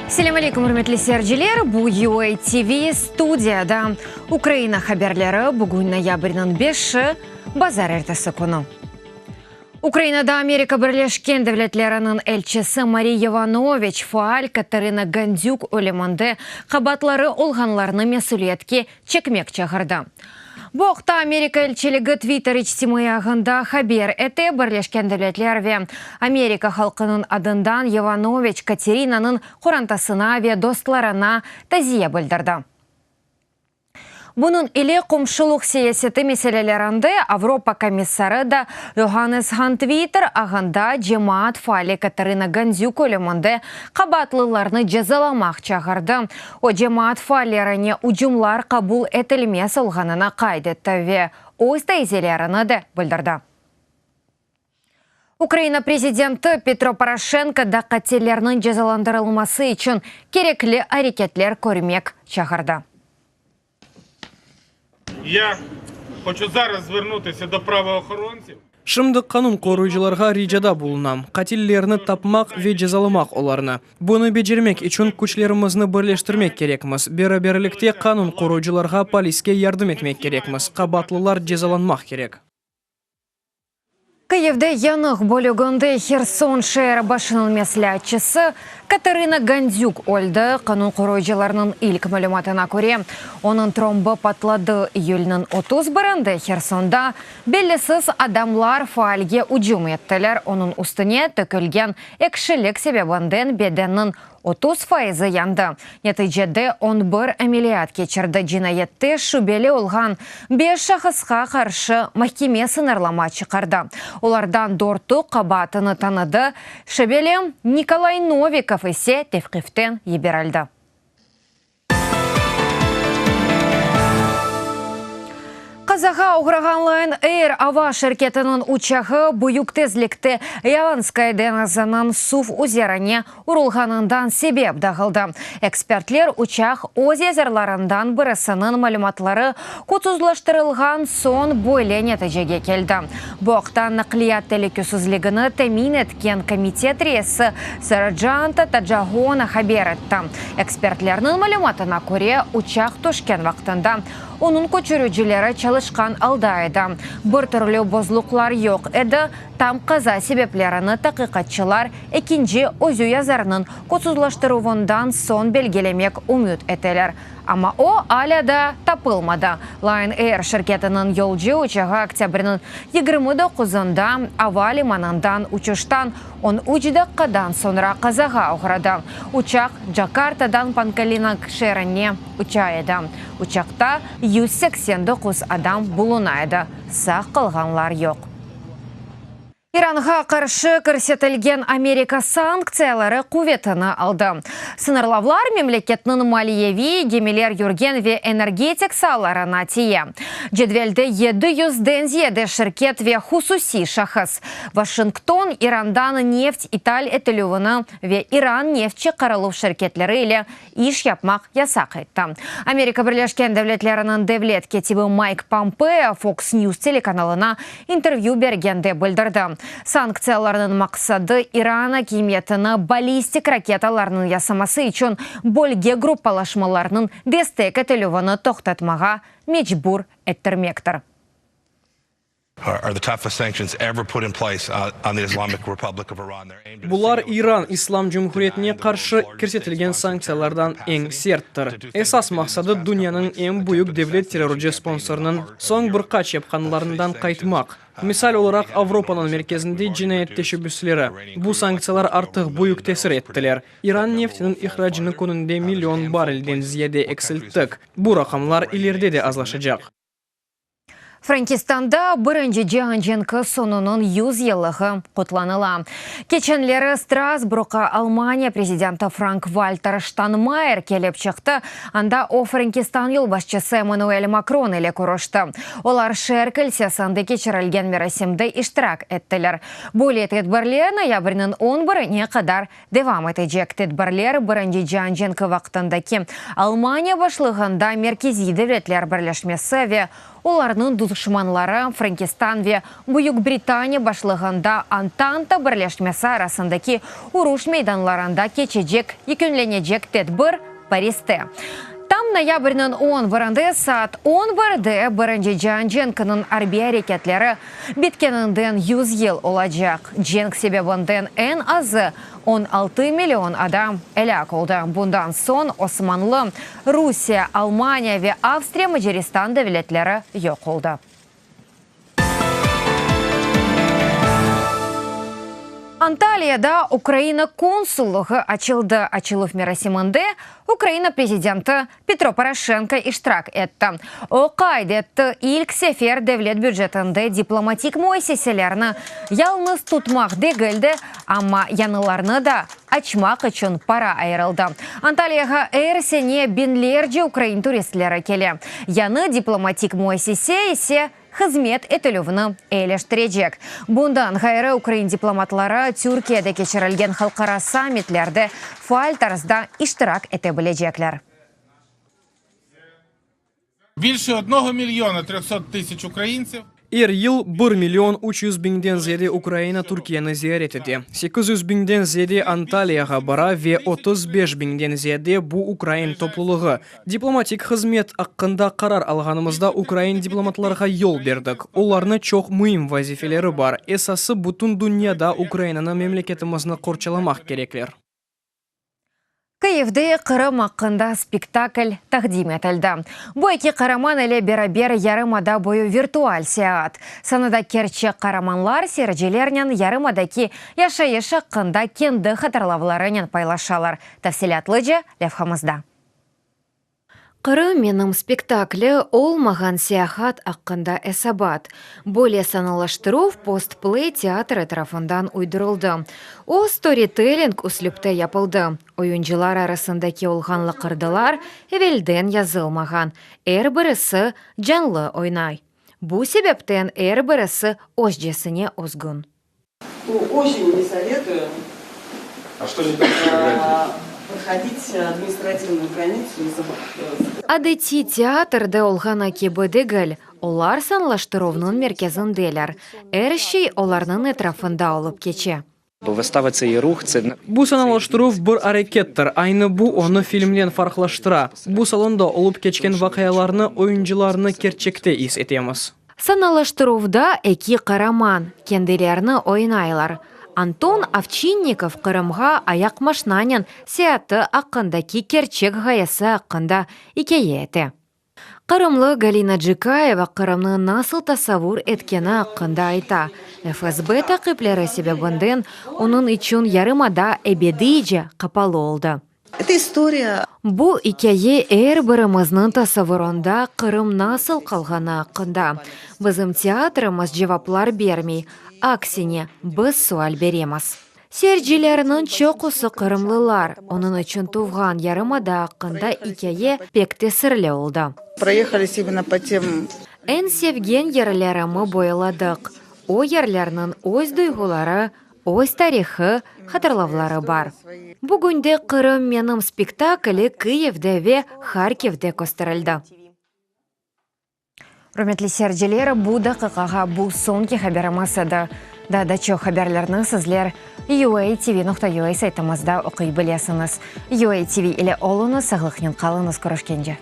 Selâm aleyküm, ürmetli seyirciler! Bu UA TV studiyada Ukraina haberleri, bugün noyabrniñ beşi, bazarertesi künü. Ukrainada Amerika Birleşken Devletleriniñ elçisi Mari Yovanoviç faal Katerına Gandük ölüminde qabaatları olğanlarnı mesüliyetke çekmek çağırdı. Bu aqta Amerika elçiligi Twitter içtimaiy ağında haber ete. Birleşken Devletler ve Amerika halqınıñ adından Yovanoviç Katerinanıñ qorantasına ve dostlarına taziye bildirdi. Bunıñ ile qomşuluq siyaseti meselelerinde Avropa komissarı da Johannes Han Twitter ağında cemaat faali Katerına Gandük ölüminde qabaatlılarnı cezalamaq çağırdı. O, cemaat faallerine ücümlar qabul etilmez olğanını qayd etti ve öz tayzelerini de bildirdi. Ukraina prezidenti Petro Poroşenko da qatillerniñ cezalandırılması içün kerekli areketler körmek çağırdı. Ya hoçu zaraz zvernutися do pravoohorontsiv. Şimdi qanun qoruyıcılarğa ricada bulunam, qatillerni tapmaq ve cezalamaq olarnı. Bunı becermek içün küçlerimizni birleştirmek kerekmiz, beraberlikte qanun qoruyıcılarğa, poliske yardım etmek kerekmiz, qabaatlılar cezalanmaq kerek. Kıyivde yanıq bölüginde Herson şeeri başınıñ mesleatçısı Katerına Gandük öldi. Qanun qoruyıcılarnıñ ilk malümatına köre, onıñ trombı patladı. İyülniñ 31-inde Hersonda bellisiz adamlar faalge ücüm ettiler, onıñ üstüne tökülgen ekşilik sebebinden bedenniñ 30 faizi yandı. Neticede on bir ameliyat keçirdi. Cinayette şübeli olğan beş şahısqa qarşı mahkeme sıñırlama çıqardı. Olardan dörtü qabaatını tanıdı, şübeli Nikolay Novikov ise tevqiften yiberildi. Qazağa oğrağan Lion Air ava şirketiniñ uçağı büyük tezlikte Yavanskaya deñiziniñ suv üzerine urulğanından sebep dağıldı. Ekspertler uçaq öz yazarlarından birisiniñ malümatları kutsuzlaştırılğan soñ böyle neticege keldi. Bu aqta naqliyat telükesizligini temin etken komitet reisi Sarajanta Tacahona haber etti. Ekspertlerniñ malümatına köre, uçaq tüşken vaqtında onıñ köçüricileri çalışqan alda edi, bir türlü bozluqlar yoq edi, tam qaza sebeplerini taqiqatçılar ekinci özüyazarnıñ kutsuzlaştıruvından soñ belgilemek ümüt eteler. Amma o, alâ daa tapılmadı. Lion Air şirketiniñ yolcu uçağı oktâbrniñ 29-ında ava limanından uçuştan 13 daqqadan soñra qazağa oğradı. Uçaq Cakartadan Pangkalinang şeerine uça edi. Uçaqta 189 adam buluna edi, sağ qalğanlar yoq. İranğa qarşı kirsetilgen Amerika sanktsiyaları quvetini aldı. Sıñırlavlar memleketniñ maliyeviy, gemiler yürgen ve energetik saalarına tiye. Cedvelde 700-den ziyade şirket ve hususiy şahıs. Washington İrandan neft ital etilüvini ve İran neft çıqarıluv şirketleri ile iş yapmaq yasaq etti. Amerika Birleşken Devletleriniñ devlet kâtibi Mayk Pompeo Fox News telekanalına intervyü bergende bildirdi, sanktsiyalarnıñ maqsadı İran akimiyetini ballistik raketalarnıñ yasaması içün bölge gruppalaşmalarınıñ destek etilüvini toqtatmağa mecbur ettirmektir. Bular İran İslam Cumhuriyetine qarşı kirsetilgen sanktsiyalardan eñ serttir. Esas maqsadı, dünyanıñ eñ büyük devlet terrorcı sponsorınıñ soñ bir qaç yapqanlarından qaytmaq. Misal olaraq, Avropanıñ merkezinde cinayet teşebbüsleri. Bu sanktsiyalar artıq büyük tesir ettiler. İran neftiniñ ihracını kününde million barrelden ziyade eksilttik. Bu raqamlar ileride de azlaşacaq. Frenkistanda Birinci cian cenki soñunıñ yüz yıllığı qutlanıla. Keçenleri Strasburgqa Almaniya prezidenti Frank-Valter Ştanmayer kelip çıqtı, anda o Frenkistan yolbaşçısı Emmanuel Makron ile körüşti. Olar şeer kilsesinde keçirilgen merasimde iştirak ettiler. Böyle tedbirler noyabrniñ on birine qadar Devam etecek tedbirler Birinci cian cenki vaqtındaki Almaniya başlığında Merkeziy devletler birleşmesi ve. Olarnıñ duşmanları Frenkistan ve Büyük Britaniya başlığında Antanta birleşmesi arasındaki uruş meydanlarında keçecek yekünlenecek tedbir Pariste. Tam noyabrniñ on birinde saat on birde Birinci cian cenkiniñ arbiy areketleri bitkeninden yüz yıl olacaq. Cenk sebebinden eñ azı 16 million adam elâk oldı. Bundan soñ Osmanlı, Rusiye, Almaniya ve Avstriya-Macaristan devletleri yoq oldı. Antaliyada Ukraina konsullığı açıldı. Açıluv merasiminde Ukraina prezidenti Petro Poroşenko iştirak etti. O qayd etti, ilk sefer devlet bücetinde diplomatik müessiselerni yalıñız tutmaq degil de, amma yañılarnı da açmaq içün para ayırıldı. Antaliyağa er sene biñlerce ukrain turistleri kele. Yañı diplomatik müessise ise hızmet etilüvni eyileştirecek. Bundan ğayrı, ukrain diplomatları Türkiyede keçirilgen halqara sammitlerde faal tarzda iştirak ete bilecekler. Bilşe odnogo milyona trehsot tısyaç ukraintsiv. Er yıl bir million 300 biñden ziyade ukraina Türkiyeni ziyaret ete, 800 biñden ziyade Antaliyağa bara ve 35 biñden ziyade bu ukrain toplulığı. Diplomatik hızmet aqqında qarar alğanımızda ukrain diplomatlarğa yol berdik. Olarnı çoq müim vazifeleri bar, esası bütün dünyada Ukrainanı, memleketimizni qorçalamaq kerekler. Kyivde Qırım aqqında spektakl taqdim etildi. Bu eki qaraman ile beraber yarımada boyu virtual seyaat. Sanada kerçek qaramanlar seyircilernen yarımadaki yaşayış aqqında kendi hatırlavlarınen paylaşalar. Tafsilâtlıca levhamızda. Qırım menim spektakli olmağan seyahat aqqında esabat. Böyle sanalaştıruv Postplay teatri tarafından uydurıldı. O, storitelling üslüpte yapıldı, oyuncılar arasındaki olğan laqırdılar evelden yazılmağan, er birisi canlı oynay. Bu sebepten er birisi özcesine özgün. Oçen ne sovetuyu A çto ne tak prohodit administrativnuyu grânitsu Adetiy teatrde olğanı kibi degil, olar sanlaştıruvnıñ merkezindeler, er şey olarnıñ etrafında olıp keçe. Bo vıstava tse ye ruh, tse. Bu sanalaştıruv bir arekettir, aynı bu onı filmden farqlaştıra. Bu salonda olıp keçken vaqialarnı, oyuncılarnı kerçekte is etemiz. Sanalaştıruvda eki qaraman kendilerini oynaylar. Anton Ovçinnikov Qırımğa ayaqmaşnanen seyaatı aqqındaki kerçek ğayesi aqqında ikâye ete. Qırımlı Galina Cikayeva Qırımnı nasıl tasavvur etkeni aqqında ayta, FSB taqipleri sebebinden onıñ içün yarımada ebediyce qapalı oldı. Eto istoriya. Bu ikâye er birimizniñ tasavvurında Qırım nasıl qalğanı aqqında. Bizim teatrimiz cevaplar bermey, aksine, biz sual beremiz. Seyircilerniñ çoqusı qırımlılar, onıñ içün tuvğan yarımada aqqında ikâye pek tesirli oldı. Proyehalis imенно po tem. Eñ sevgen yerlerimi boyaladıq. O yerlerniñ öz duyğuları, Öz tarihı, hatırlavları bar. Bugünde Qırım menim spektakli Kıyivde ve Harkivde kösterildi. Ürmetli seyirciler, bu daqiqağa bu soñki haberimiz edi. Daa da çoq haberlerni sizler uatv.ua saytımızda oquy bilesiñiz. UATV ile oluñız, sağlıqnen qalıñız, körüşkence.